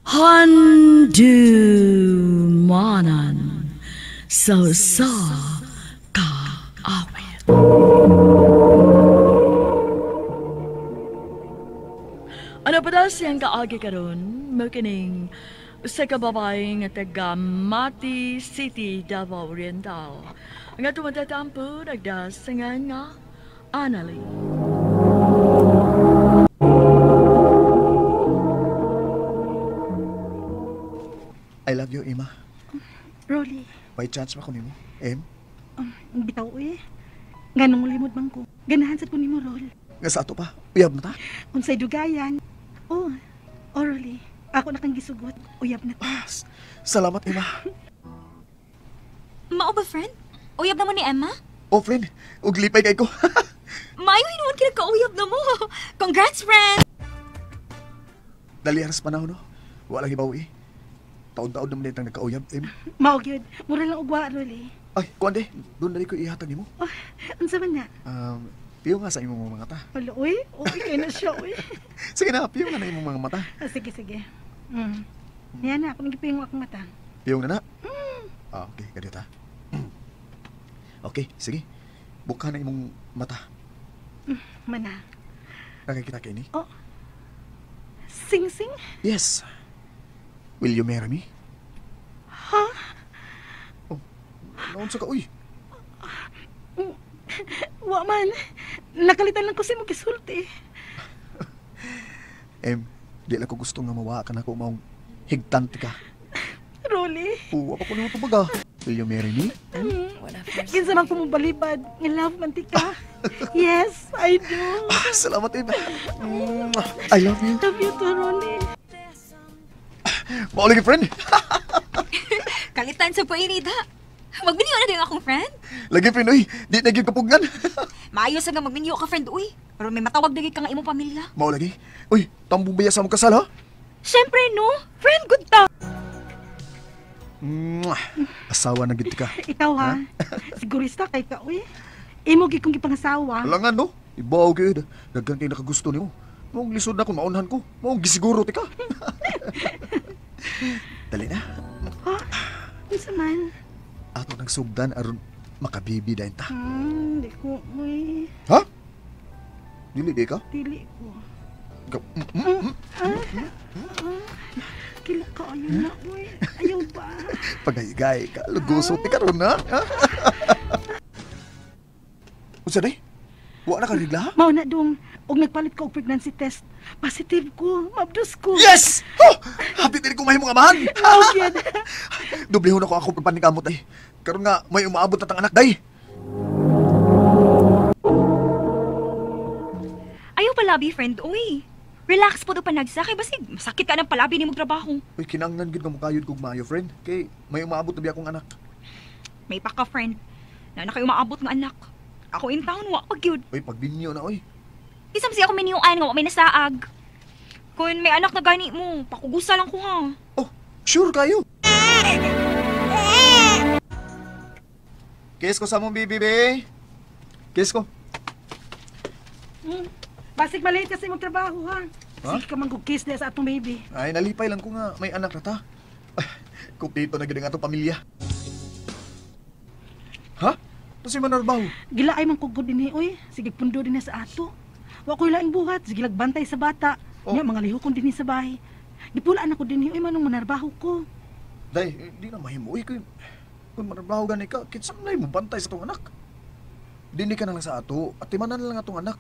Handumanan sa usa ka awit. Ano pa daw siyang kaagi karon? Makining sa kababae nga taga Mati City, Davao Oriental. Nga tumatatampo nagdasangan nga Annalie. I love you, Emma. Rolly, By chance ba ko nimo? Em? Bitaw eh. Nganong limod man ko. Ganahan sad ko nimo, Rol. Nga sa ato pa. Uyab na ta. Unsay dugayan. Oh, oh Rolly. Ako na kang gisugot. Uyab na ta. Ah, salamat, Emma. Mao ba, friend? Uyab na mo ni Emma? Oh, friend. Ug lipay kay ko. Maayo hinuon kay nagkauyab na mo. Congrats, friend! Dali aras panahon, no? Wala lang ibaw, eh. Taon-taon naman ditang nagkauyab, Em. Mao gyud. Mura lang ugwa, Rolly. Ay, kuan de. Doon na ko ihatag nimo. Oh, unsa man na? Piyo nga sa imong mga mata. Wala, uy. Uy, kay na siya, uy. Sige na, piyo nga na imong mga mata. Ah, sige, sige. Yan na, akong gipingo akong mata. Piyong na na? Ah, okay, kadiyot ha. Okay, sige. Buka na imong mata. Mana. Nakikita kay ni? Oh. Sing-sing? Yes. Will you marry me? Ha? Oh, naon sa ka, uy? Wa man. Nakalitan lang ko sa imong gisulti. Em, di lang ko gusto nga mawa ka na ko maong higtante ka. Rolly. Oo, apa ko nimo tubag ah. Will you marry me? Kinsa man ko mo balibad, nga love man ti ka. Yes, I do. Ah, salamat, Em. I love you. Love you too, Rolly. Mao lagi, friend. Kalitan sa painida. Magminyo na din akong friend. Lagi, friend, uy. Di na gyud kapugnan. Maayo sa nga magminyo ka, friend, uy. Pero may matawag na gyud ka nga imong pamilya. Mao lagi. Uy, tambong baya sa mong kasal, ha? Siyempre, no? Friend, good ta. Mwah. Asawa na gid ka. Ikaw, ha? Sigurista kay ka, uy. Imo gyud kong gipangasawa. Alangan, no? Ibaw gyud. Daghan kay nakagusto nimo. Maong lisod na kung maunhan ko. Maong gisiguro ti ka. Dali na. Ha? Unsa man? Ato nang sugdan aron makabibi dayon ta. Di ko, uy. Ha? Dili di ka? Dili ko. Kila ka, ayaw na, uy. Ayaw ba? Pagayigay ka, luguso ti karon na. Unsa day? Wa na ka rigla? Mao na dong. Og nagpalit ko og pregnancy test. Positive ko. Mabdos ko. Yes! Oh! Happy dili ko mahimong amahan. Mao gyud. Dublihon ako akong pagpanikamot ay. Karon nga may umaabot na tang anak day. Ayaw palabi, friend, uy. Relax po do panagsa kay basig masakit ka ng palabi nimo trabaho. Uy, kinanglan gyud nga mokayod kog maayo, friend. Kay may umaabot na biya akong anak. May paka, friend. Na na kayo umaabot nga anak. Ako in town wa pa gyud. Uy, pagbinyo na oy. Isam siya ako miniyuan nga wa may nasaag. Kun may anak na gani mo, pakugusa lang ko ha. Oh, sure kayo. Kiss ko sa mong bibi, be. Kiss ko. Basig maliit kasi mong trabaho ha. Ha? Sige ka manggug-kiss na sa atong baby. Ay, nalipay lang ko nga may anak na ta. Ay, kumpleto na gid ang atong pamilya. Ha? Kasi manarbaho. Gilaay man kugod dinhi oy. Sige pundo dinhi sa ato. Wa ko'y laing buhat, sige lagbantay sa bata. Oh. Nya mga lihokon dinhi sa bahay. Gipulaan ako dinhi oy manong manarbaho ko. Day, di na mahimo oy kay kung manarbaho gani ka, kinsa man mo bantay sa atong anak. Dinhi ka na lang sa ato, at timanan na lang atong anak.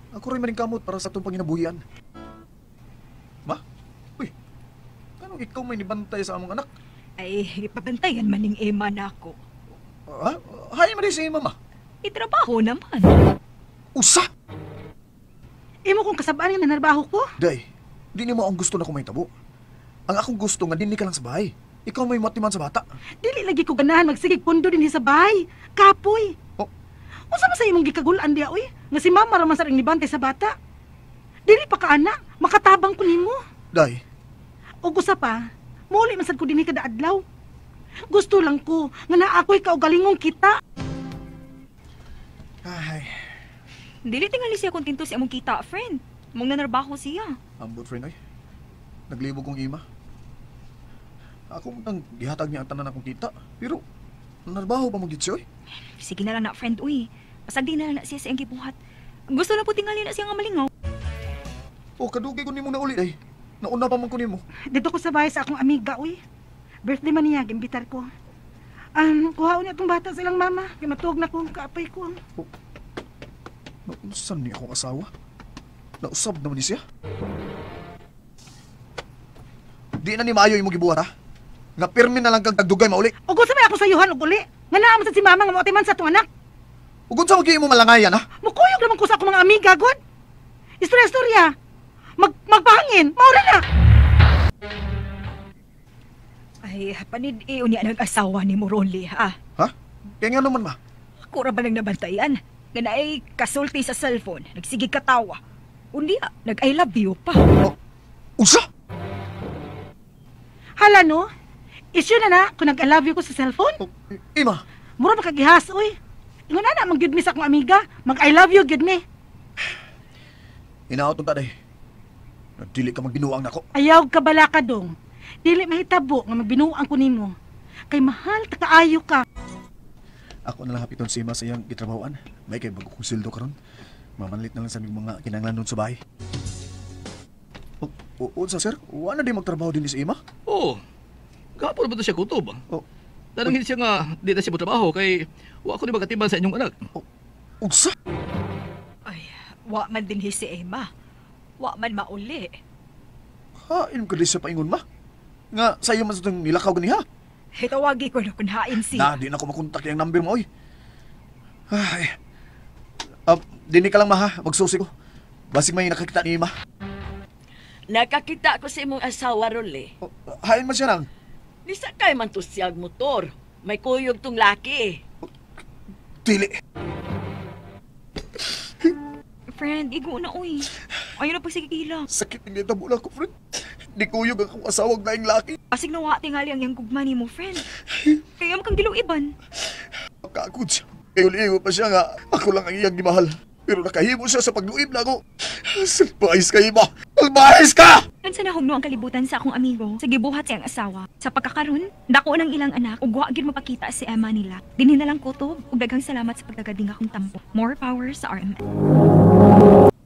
Ako rin maning kamot para sa atong panginabuhian. Ma? Uy, anong ikaw may nibantay sa among anak? Ay, ipabantayan man ning Emma na ako. Ha? Hay man si mama. Itrabaho naman. Usa! Imo kong kasabaan nga nanarbaho ko. Day, di nimo ang gusto na ko may tabo. Ang akong gusto nga dinhi ka lang sa bahay. Ikaw may matiman sa bata. Dili lagi ko ganahan magsigig pundo dinhi sa bahay. Kapoy. Oh. Unsa man sa imong gikagulan diya oy? Nga si mama ra man sa ring nibantay sa bata. Dili pa ka ana, makatabang ko nimo. Day. Og usa pa, Muli man sad ko dinhi kada adlaw. Gusto lang ko nga naa ako'y kaugalingong kita. Ay. Dili tingali siya kontento sa imong kita, friend. Mong nanarbaho siya. Ambot, friend, ay. Naglibog kong ima. Ako nang gihatag niya ang tanan akong kita. Pero, narbaho pa mo gid siya, oy. Sige na lang na, friend, uy. Pasagdi na lang na siya sa iyang gibuhat. Gusto na po tingali na siya nga malingaw. O, kadugay ko nimo na uli, ay. Nauna pa man ko nimo. Dito ko sa bahay sa akong amiga, uy. Birthday man niya, gimbitar ko. Kuhaon niya itong bata sa ilang mama. Kay matuog na ko, kaapay ko. Naunsan ni akong asawa? Nausab naman ni siya? Di na ni maayo imong gibuhat, ha? Nga pirmi na lang kang tagdugay mauli. O kung sa may ako sayuhan og uli. Nga naa man sa si mama nga moatiman sa atong anak. Ug unsa man gyud imo malangayan, ha? Mukuyog naman ko sa akong mga amiga, god. Istorya-istorya. Magpahangin, maura na. Ay, panid-iyo niya nag-asawa ni Moroli, ha? Ha? Kaya nga naman, ma. Ako ra ba nang nabantayan? Nga naay kasulti sa cellphone, nagsige katawa. Unya, nag-I love you pa. Oh, unsa? Hala no? Issue na na kung nag-I love you ko sa cellphone. Oh, ima. Mura makagihas, uy. Ingon na na, mag-gyud mi sa akong amiga. Mag-I love you, gyud mi. Hinaot unta day. Dili ka magbinuang nako. Ayaw ka bala ka dong. Dili mahitabo nga magbinuang ko nimo. Kay mahal ta kaayo ka. Ako na lang hapiton si Ima sa iyang gitrabahoan. May kay bago kong sweldo karon. Mamanlit na lang sa aming mga kinahanglan sa bahay. O, unsa sir? Wa na di magtrabaho din ni si Ima? Oo. Gahapon ba to siya kutob? Oh. Tanungin siya nga di na siya motrabaho kay wa ko ni magatiman sa inyong anak. Unsa? Ay, wa man din si Emma. Wa man mauli. Hain ka di sa paingon ma. Nga sa iyo man sa itong nilakaw gani ha? Hitawagi ko na kung hain siya. Na, di na ko makontak yung number mo, oy. Ay. Dini ka lang ma ha, magsusi ko. Basig may nakakita ni Ima. Nakakita ko sa imong asawa, Role. Oh, hain man siya nang. Nisakay man to siyag motor. May kuyog tong laki. Dili. Friend, igo na, uy. Ayaw na pagsigigila. Sakit ng gitabo na ko, friend. Di kuyog ang akong asawag na laki. Pasig na wa tingali ang iyang gugma nimo, friend. Kaya mo kang giluiban. Kagod siya. Kayo pa siya nga, ako lang ang iyang gimahal. Pero nakahimo siya sa pagluib na ako. Salbahis ka, Ima! Salbahis ka! Unsa na hugno ang kalibutan sa akong amigo sa gibuhat siyang asawa. Sa pagkakaron, dako ng ilang anak ug wa gyud mapakita si Emma nila. Dinhi na lang kutob ug daghang salamat sa pagtagading akong tampo. More power sa RMN.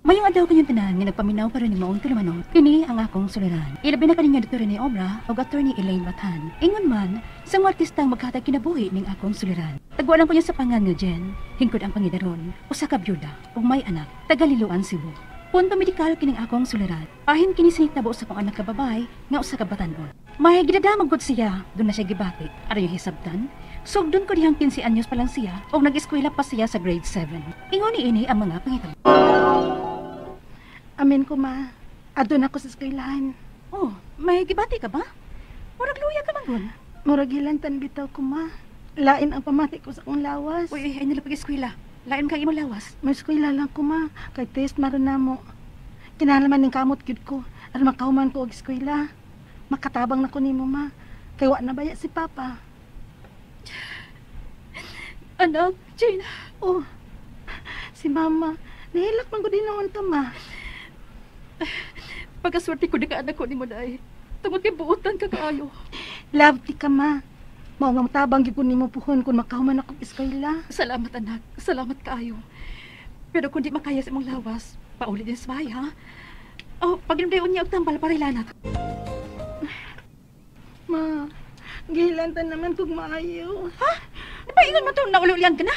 Mayong adlaw kanyang tanan nga nagpaminaw para ni maong tulumanon. Kini ang akong suliran. Ilabi na kaninyo Dr. Rene Obra ug Attorney Elaine Bathan. Ingon man, sa mga artistang maghatag kinabuhi ning akong suliran. Tagwalan ko niya sa pangan nga Jen, hingkod ang pangidaron, usa ka byuda ug may anak, taga Liloan, Cebu. Punto medikal kining akong suliran. Ahin kini sinitabo sa akong anak ka babae nga usa ka batan-on. May gidadamag gud siya, doon na siya gibati. Aron yung hisabtan, sugdon ko dihang 15 anyos pa lang siya ug nag-eskwela pa siya sa grade 7. Ingon ni ini ang mga pangitabo. Amin ko, ma. Adun ako sa eskwelahan. Oh, may gibati ka ba? Murag luya ka man gun. Murag hilantan bitaw ko, ma. Lain ang pamati ko sa akong lawas. Uy, ay nila pag-eskwela. Lain kang imong lawas. May eskwela lang ko, ma. Kay test maron na mo. Kinahanglan ning kamot gyud ko. Aron makahuman ko og eskwela. Makatabang na ko nimo, ma. Kay wa na baya si Papa. Anak, Jane. Oh, si Mama. Nahilak man ko din noon ta, ma. Pagkaswerte ko na ka anak ko ni mo, day. Tungod kay buotan ka kaayo. Love ti ka, ma. Mao nga motabang gyud ko nimo puhon kung makahuman ako og eskwela. Salamat, anak. Salamat kaayo. Pero kung di makaya sa imong lawas, pauli din sa bahay, ha? Oh, pag-inom niya og tambal para ilanat. Ma, gihilantan naman kog maayo. Ha? Di ba ingon mo to, nauli-ulian ka na?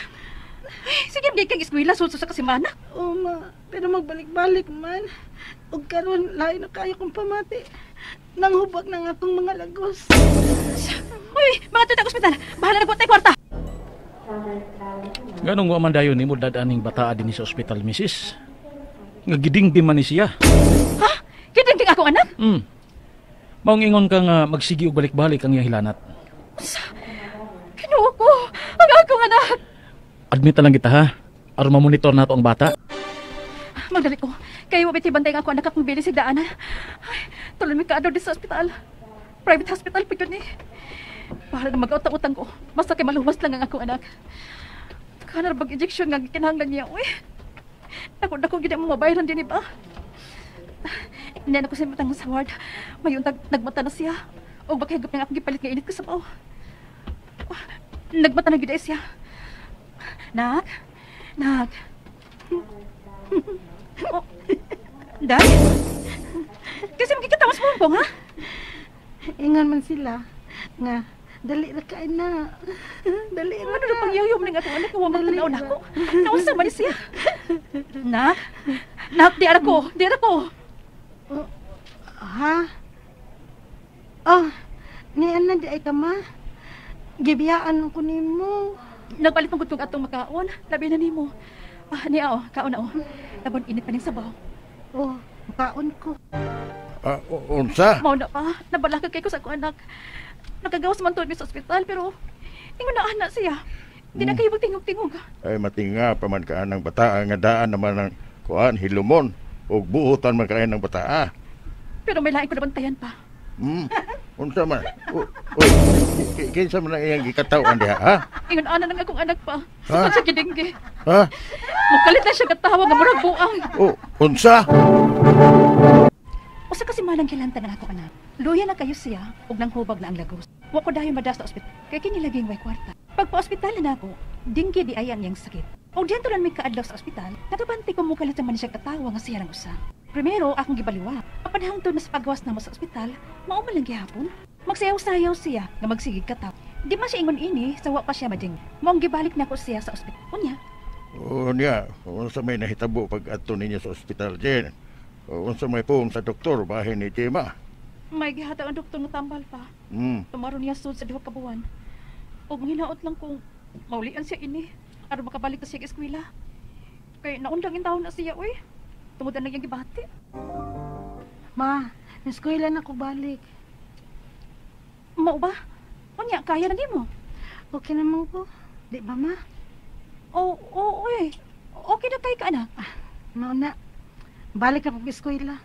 Ay, sige, bigay kang eskwela, sulso sa kasimana. Oh, ma, pero magbalik-balik man. Ug karon lain na kayo kong pamati. Nanghubag na nga akong mga lagos. Uy, mga tuta ospital, bahala na po tayo kwarta. Ganong wa man dayon nimo dad-aning bataa dinhi sa ospital, misis. Nga gidingdi man ni siya. Ha? Gidingding akong anak? Maong ingon ka nga magsigi og balik-balik ang iyang hilanat. Kinuha ko ang akong anak. Admit na lang kita ha. Aron ma-monitor nato ang bata. Magdali ko. Kayo wa bantay nga ako anak akong bilis sa daanan. Ay, tuloy mi kaadto di sa ospital. Private hospital pa yun eh. Para na mag-utang-utang ko. Basta kay maluwas lang ang akong anak. Kanar bag injection nga kinahanglan niya. Uy. Dako dako gid mo mabayaran din ba? Hindi na ko sa matang sa ward. May untag nagmata na siya. Og bakihagop nga akong gipalit nga init ko sa bao. Oh, nagmata na gyud ay siya. Nak? Nak? Oh, Day? Kasi magkikatawas mo ha? Ingon man sila nga dali ra kay na. Dali ra. Ano na pangyayom ning atong anak nga wa magtan-aw nako? Naunsa man ni siya? Nak? Nak, di ara ko, di ara ko. Oh, ha? Oh, ni ana di ay ka ma. Gibiyaan ko nimo. Nagpalit man gud kog atong makaon, labi na nimo. Ah, niya oh, kaon na oh. Labon init pa ning sabaw. Oh, makaon ko. Ah, unsa? Mao na pa, nabalaka kay ko sa akong anak. Nakagawas man tuod mi sa ospital pero ingon na ana siya. Di na kayo magtingog-tingog. Ay matinga pa man ka ng bataa nga daan naman ang kuan hilumon ug buhutan man kaayo ng bataa. Pero may lain ko nabantayan pa. Unsa man? Uy, kinsa man ang iyang gikataw-an diha, ha? Ingon ana nang akong anak pa. Ha? Sukad sa gidengge. Ha? Mukalit na siya katawa nga murag buang. Oh, unsa? Usa kasi manang kilanta ng akong anak. Luya na kayo siya ug nang hubag na ang lagos. Wa ko dayon madas sa ospital. Kay kini laging way kwarta. Pagpa-ospital na nako, dinggi di ay ang iyang sakit. Og diyan tulan may kaadlaw sa ospital, nakabantay ko mukalit man siya katawa nga siya lang usa. Primero akong gibaliwa. Apan hangtod na sa paggawas namo sa ospital, mao man lang gihapon. Magsayaw-sayaw siya nga magsigig kataw. Di man siya ingon ini sa wa pa siya mading. Maong gibalik nako siya sa ospital. Unya, Oh, niya, unsa may nahitabo pag adto ninyo sa ospital, Jen? O, unsa may puong sa doktor bahin ni Jema? May gihatag ang doktor nga tambal pa. Tumaro niya sud sa 2 ka buwan. Og hinaot lang kung maulian siya ini aron makabalik na siya sa eskwela. Kay naundang intawon na siya uy. Tungod na iyang gibati. Ma, eskwela na ko balik. Mao ba? Unya kaya na nimo. Okay naman ko. Di ba ma? Oo, oh, uy. Okay na kay ka anak. Mao na. Balik na ko eskwela.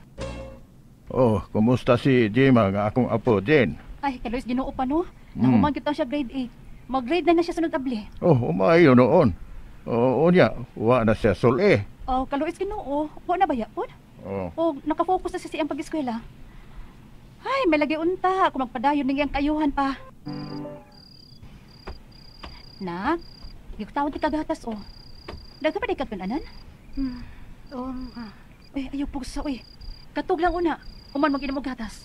Oh, kumusta si Jema nga akong apo, Jen? Ay, kay Luis Ginoo pa no. Nahuman kita siya grade 8. Mag-grade 9 na siya sunod abli. Oh, umayo noon. Oh, unya, wa na siya sul-e. Oh, kaluis Ginoo, wa na ba yapon? Oh. O nakafocus na siya sa iyang pag-eskwela. Ay, may lagi unta kung magpadayon ning iyang kayuhan pa. Nak, gikutawon ti kagatas oh. Daghan pa di kag anan? Oh, ma. Uy, ayaw pugsa uy. Katug lang una, human mag-inom og gatas.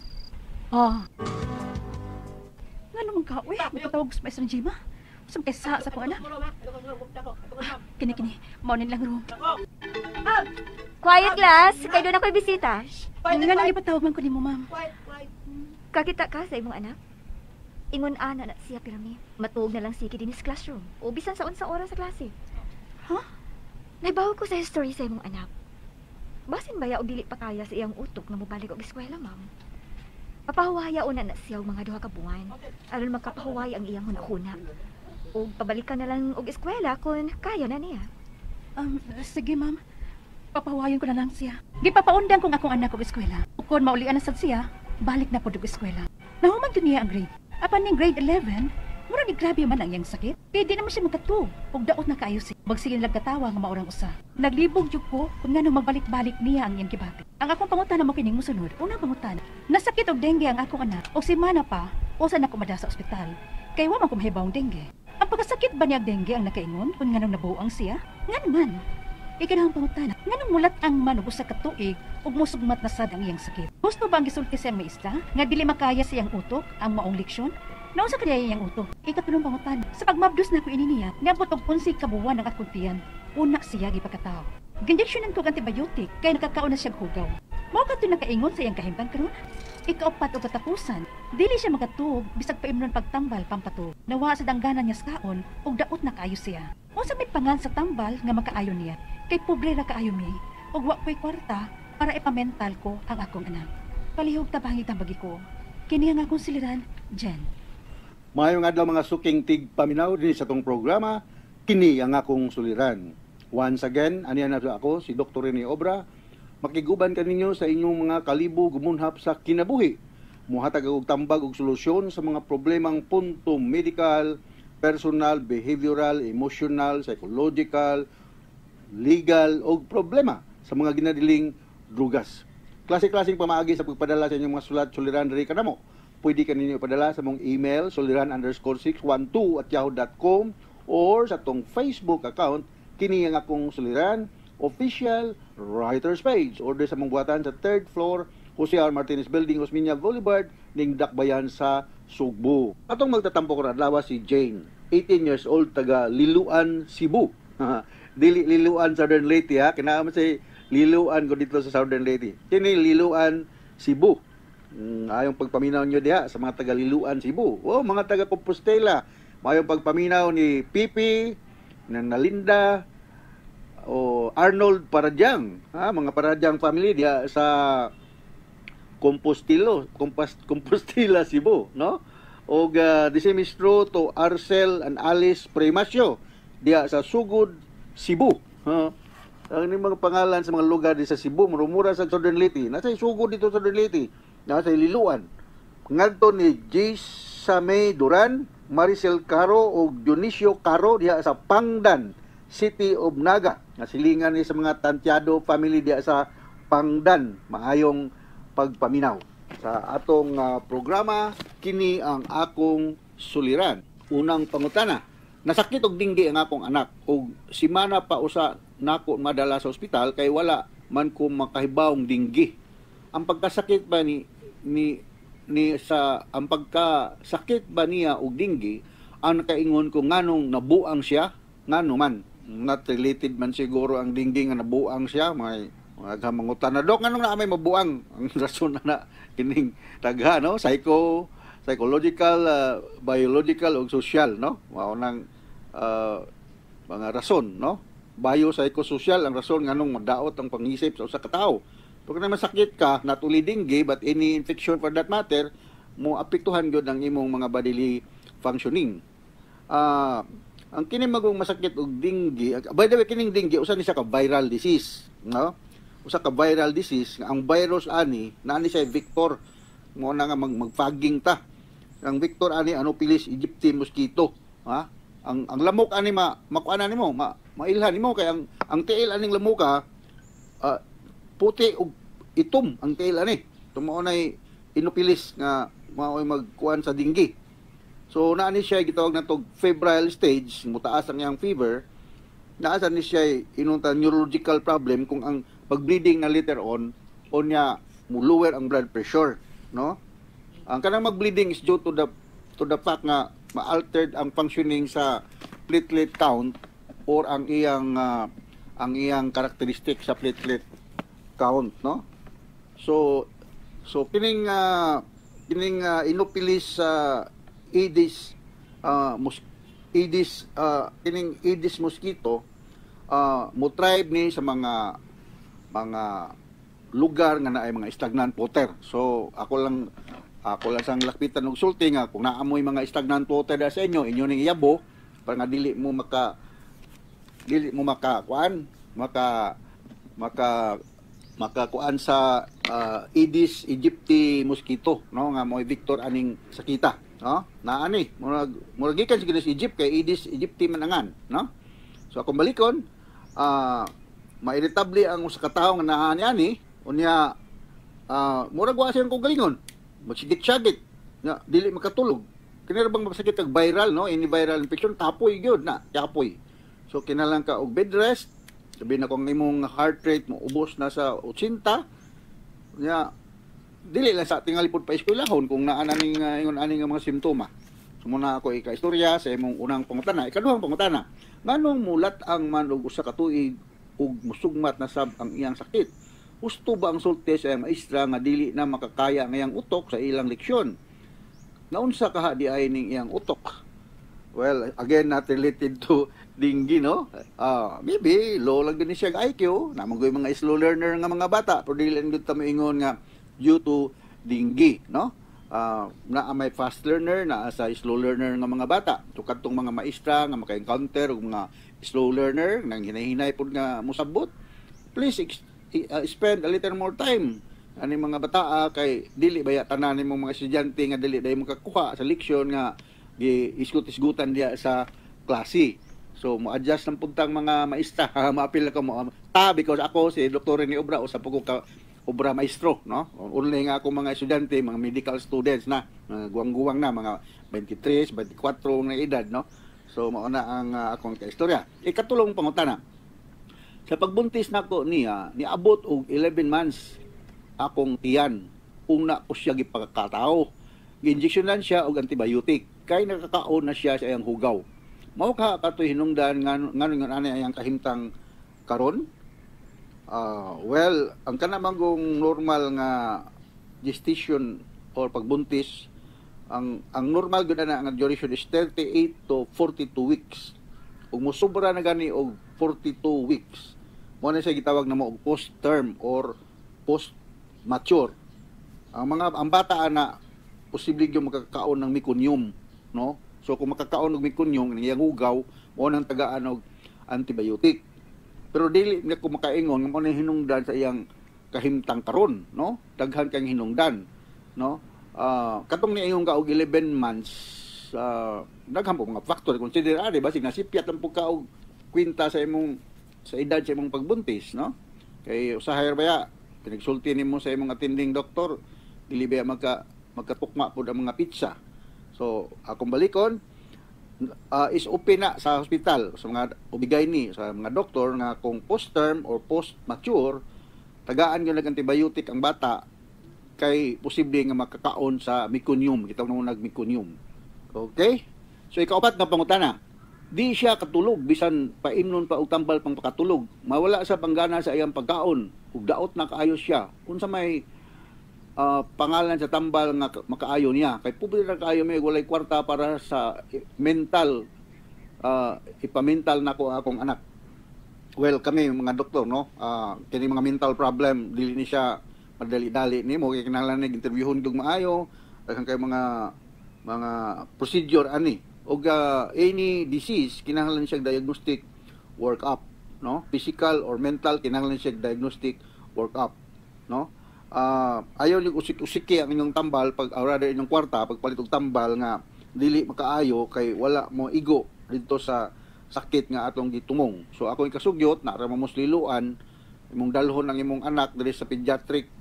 Oh. Ngano man ka uy, magpatawag sa maestra Jima. Usam kay sa akong anak. Ah, kini kini, mao ni lang room. Quiet class, kay doon ako'y bisita. Nga nang ipatawag man ko nimo, ma'am. Kakita ka sa imong anak? Ingon ana na siya pirmi. Matuog na lang sige din sa classroom. O bisan sa unsa oras sa klase. Huh? Naibaw ko sa history sa imong anak. Basin baya og dili pa kaya sa iyang utok nga mobalik og eskwela, ma'am. Papahuwaya una na siya og mga 2 ka buwan aron makapahuway ang iyang hunahuna. Og pabalikan na lang og eskwela kung kaya na niya. Sige, ma'am. Papahuwayon ko na lang siya. Gipapaundang kong akong anak og eskwela. Kung maulian na sad siya, balik na pod og eskwela. Nahuman gyud niya ang grade. Apan ning grade 11, murag grabe man ang iyang sakit. Kay di naman siya makatuog ug daot na kaayo siya. Magsige lang katawa nga maurang usa. Naglibog jud ko kung nganong magbalik-balik niya ang iyang gibati. Ang akong pangutana mo kining mosunod. Unang pangutana, nasakit og dengue ang akong anak o si mana pa usa na kumada sa ospital. Kay wa man ko mahibawong dengue. Ang pagkasakit ba niya og dengue ang nakaingon kung nganong nabuang siya? Ngan man. Ikanahang pangutana, nganong mulat ang man og usa ka tuig ug musugmat na sad ang iyang sakit? Gusto ba ang gisulti sa iyang maestra nga dili makaya sa iyang utok ang maong leksyon? Naunsa kaya iyang utok? Ikatulong pangutana, sa pagmabdos na ko ini niya, niabot og 11 ka buwan ang akong tiyan. Una siya gipakataw. Ginjeksyonan ko og antibiotic kay nakakaon na siya og hugaw. Mao kadto nakaingon sa iyang kahimtang karon? Ikaupat og katapusan, dili siya makatuog bisag paimnon pagtambal pampatuog. Nawa sa dangganan niya sa kaon ug daot na kaayo siya. Unsa may pangan sa tambal nga makaayo niya? Kay pobre ra kaayo mi ug wa ko'y kwarta para ipamental ko ang akong anak. Palihog tabangig tambagi ko. Kini ang akong siliran, Jen. Maayong adlaw mga suking tigpaminaw dinhi sa tong programa, kini ang akong suliran. Once again, aniya na ako si Dr. Rene Obra. Makiguban kaninyo sa inyong mga kalibo gumunhap sa kinabuhi. Muhatag og tambag og solusyon sa mga problemang punto medical, personal, behavioral, emotional, psychological, legal og problema sa mga ginadiling drugas. Klase-klaseng pamaagi sa pagpadala sa inyong mga sulat suliran diri kanamo. Pwede ka ninyo ipadala sa mong email suliran_612@yahoo.com or sa atong Facebook account, kini ang akong suliran official writers page, or sa mong buhatan sa third floor, Jose R. Martinez Building, Osmeña Boulevard, ning Dakbayan sa Sugbo. Atong magtatampo karon adlaw si Jane, 18 years old, taga Liloan, Cebu. Dili Liloan, Southern Leyte ha, kinahanglan si Liloan ko dito sa Southern Leyte. Kini Liloan, Cebu. Ayong pagpaminaw nyo diha sa mga taga Liloan, Cebu. Oh, mga taga Compostela. Mayong pagpaminaw ni Pipi, na Nalinda, o Arnold Paradyang, ha, mga Paradyang family diha sa Compostela, Cebu, no? Og the same is true to Arcel and Alice Primacio diha sa Sugod, Cebu. Ha? Ang mga pangalan sa mga lugar di sa Cebu, murumura sa Southern Leyte. Nasa Sugod dito sa Southern Leyte, nasa Liloan. Ngadto ni Jisame Duran, Maricel Caro o Dionisio Caro diha sa Pangdan, City of Naga. Nga silingan ni sa mga Tantiado family diha sa Pangdan. Maayong pagpaminaw sa atong programa kini ang akong suliran. Unang pangutana: Nasakit og dinggi ang akong anak ug simana pa usa nako madala sa ospital kay wala man ko makahibawong dinggi. Ang pagkasakit ba ni ni ni sa ang pagkasakit ba niya og dinggi ang nakaingon ko nganong nabuang siya? Ngano man not related man siguro ang dinggi nga nabuang siya? May mga mangutan na, "Dok, nganong naa may mabuang?" Ang rason na na kining tagha, no, psychological, biological ug social, no? Mao nang mga rason, no? Bio, psychosocial ang rason nganong madaot ang pangisip sa usa ka tawo. Pag na masakit ka, not only dengue but any infection for that matter, mo apektuhan gyud ang imong mga bodily functioning. Ang kini magong masakit og dengue, by the way, kining dengue usa ni siya ka viral disease, no? Usa ka viral disease nga ang virus ani naa ni siya vector mo na nga mag-fogging ta. Ang vector ani Anopheles aegypti mosquito, ha? Ang lamok ani ma makuan nimo, ma mailhan nimo kay ang tiil aning lamoka puti ug itom ang tiil ani. Tumo nay Anopheles nga mao'y magkuan sa dinggi. So naa ni siya gitawag na tog febrile stage, mutaas ang iyang fever. Naa sa ni siya inunta neurological problem kung ang pag-bleeding na later on, unya mo lower ang blood pressure, no? Ang kanang mag-bleeding is due to the fact nga ma-altered ang functioning sa platelet count or ang iyang characteristic sa platelet count, no? So kining Anopheles Aedes Aedes kining Aedes mosquito mo thrive ni sa mga lugar nga naay mga stagnant water. So ako lang sang lakpitan og sulti nga kung naamoy mga stagnant water da sa inyo, inyo ning iyabo para nga dili mo maka kuan maka maka makakuan sa Aedes aegypti mosquito, no, nga mo'y vector aning sakita, no? Naani murag gikan siguro sa Egypt kay Aedes aegypti man angan, no? So akong balikon, mairitable ang usa ka tawo nga naani ani, unya murag wa siyang kaugalingon, magsigit-sigit nga dili makatulog. Kini ra bang masakit og viral, no? Any viral infection, kapoy gyud na, kapoy. So kinahanglan ka og bed rest. Sabi na kung imong heart rate mo ubos na sa 80 nya, dili lang sa tingali pud pa eskwelahon kung naa na ning ingon ani nga mga simptoma. So muna ako ika-istorya sa imong unang pangutana. Ikaduhang pangutana: Nganong mulat-ang man og usa ka tuig ug musugmat na sab ang iyang sakit? Husto ba ang sulti sa iyang maestra nga dili na makakaya ang iyang utok sa ilang leksyon? Naunsa kaha di ay ning iyang utok? Well, again, not related to dengue, no? Maybe, low lang din siya IQ. Naman ko yung mga slow learner nga mga bata. Pero dili lang ta moingon nga due to dengue, no? Na may fast learner, na sa slow learner nga mga bata. So, kadtong mga maestra nga maka-encounter og mga slow learner, nang hinay-hinay pud nga mosabot, please spend a little more time ani mga bata kay dili baya tanan nimong mga estudyante nga dili dai makakuha sa leksyon nga gi isgut-isgutan diya sa klase. So mo-adjust ng puntang mga maestra, maapil ka mo ta because ako si Dr. Rene Obra usa po ko ka Obra Maestro, no? Only nga akong mga estudyante, mga medical students na, mga guwang-guwang na, mga 23, 24 na edad, no? So mao na ang akong kaistorya. Ikatulong pangutana. Sa pagbuntis nako niya, niabot og 11 months akong tiyan. Una ko siya gipakatao. Gi-injectionan siya og antibiotic kay nakakaon na siya sa iyang hugaw. Mao ka katoy hinungdan ngano ngano ani ayang kahimtang karon? Well, ang kana manggong normal nga gestation or pagbuntis, ang normal gyud ana nga duration is 38 to 42 weeks. Ug mosobra na gani og 42 weeks, mo na siya gitawag na mo og post term or post mature. Ang bata ana posible gyud makakaon ng meconium, no? So kung makakaon og meconium ng iyang hugaw, mo nang tagaan og antibiotic. Pero dili na ko makaingon nga mo na hinungdan sa iyang kahimtang karon, no? Daghan kang hinungdan, no? Katong niingon ka og 11 months, daghan po mga factor consider ari, basig nasipyat lang po ka og kwinta sa imong sa edad sa imong pagbuntis, no? Kay usahay ra baya pinagsulti nimo sa imong attending doktor, dili baya magkatukma pod ang mga petsa. So akong balikon, is open na sa hospital sa mga OB-GYN, sa mga doktor, nga kung post term or post mature, tagaan gyud nag antibiotic ang bata kay posible nga makakaon sa meconium, gitawag na nag meconium. Okay, so ikaupat nga pangutana. Di siya katulog bisan paimnon pa og tambal pang pakatulog. Mawala sa panggana sa iyang pagkaon ug daot na kaayo siya. Unsa may pangalan sa tambal nga makaayo niya? Kay pobre na kaayo may walay kwarta para sa mental, ipamental nako akong anak. Well, kami mga doktor, no, kini mga mental problem dili ni siya madali-dali nimo kay kinahanglan ni interviewhon og maayo, daghan kay mga procedure ani. Og any disease kinahanglan siya diagnostic work up, no? Physical or mental, kinahanglan siya diagnostic work up, no? Ayaw ni usik-usiki ang inyong tambal pag, or rather inyong kwarta pagpalit og tambal nga dili makaayo kay wala mo igo didto sa sakit nga atong gitumong. So ako ikasugyot na ra mo liluan, imong dalhon ang imong anak diri sa pediatric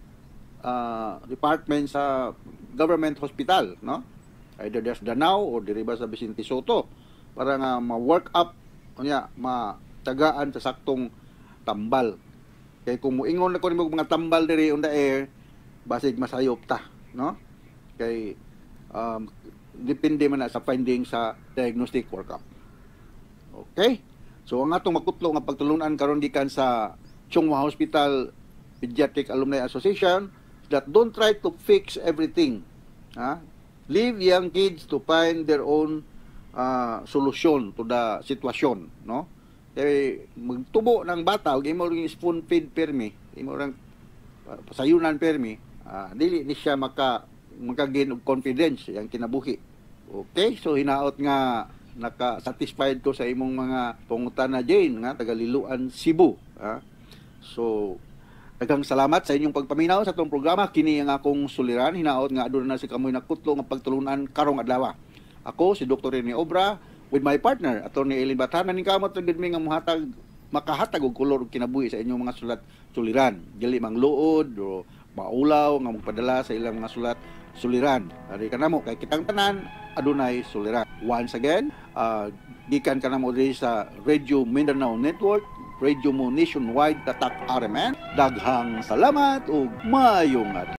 department sa government hospital, no? Either there's Danao or diri ba sa Vicente Sotto para nga ma-work up unya matagaan sa saktong tambal. Kay kung muingon na ko nimo mga tambal diri on the air, basig masayop ta, no? Kay depende man na sa finding sa diagnostic workup. Okay? So ang atong makutlo nga pagtulunan karon gikan sa Chong Hua Hospital Pediatric Alumni Association, that don't try to fix everything. Ha? Leave young kids to find their own solution to the situation, no? Kay magtubo ng bata ug imo ring spoon feed permi, imo rang pasayunan permi, dili ni siya maka-gain og confidence yang kinabuhi. Okay, so hinaot nga naka-satisfied ko sa imong mga pangutana, Jane, nga taga Liloan, Cebu, ha? So daghang salamat sa inyong pagpaminaw sa atong programa. Kini ang akong suliran. Hinaot nga aduna na si kamoy nakutlo nga pagtulunan karong adlaw. Ako si Dr. Rene Obra with my partner Attorney Eileen Bathan, naningkamot ra gid mi nga mohatag makahatag og kolor og kinabuhi sa inyong mga sulat suliran. Dili mangluod o maulaw nga magpadala sa ilang mga sulat suliran. Ari kanamo kay kitang tanan adunay suliran. Once again, gikan kanamo diri sa Radio Mindanao Network, Radio Mo Nationwide, Tatak RMN. Daghang salamat ug maayong adlaw.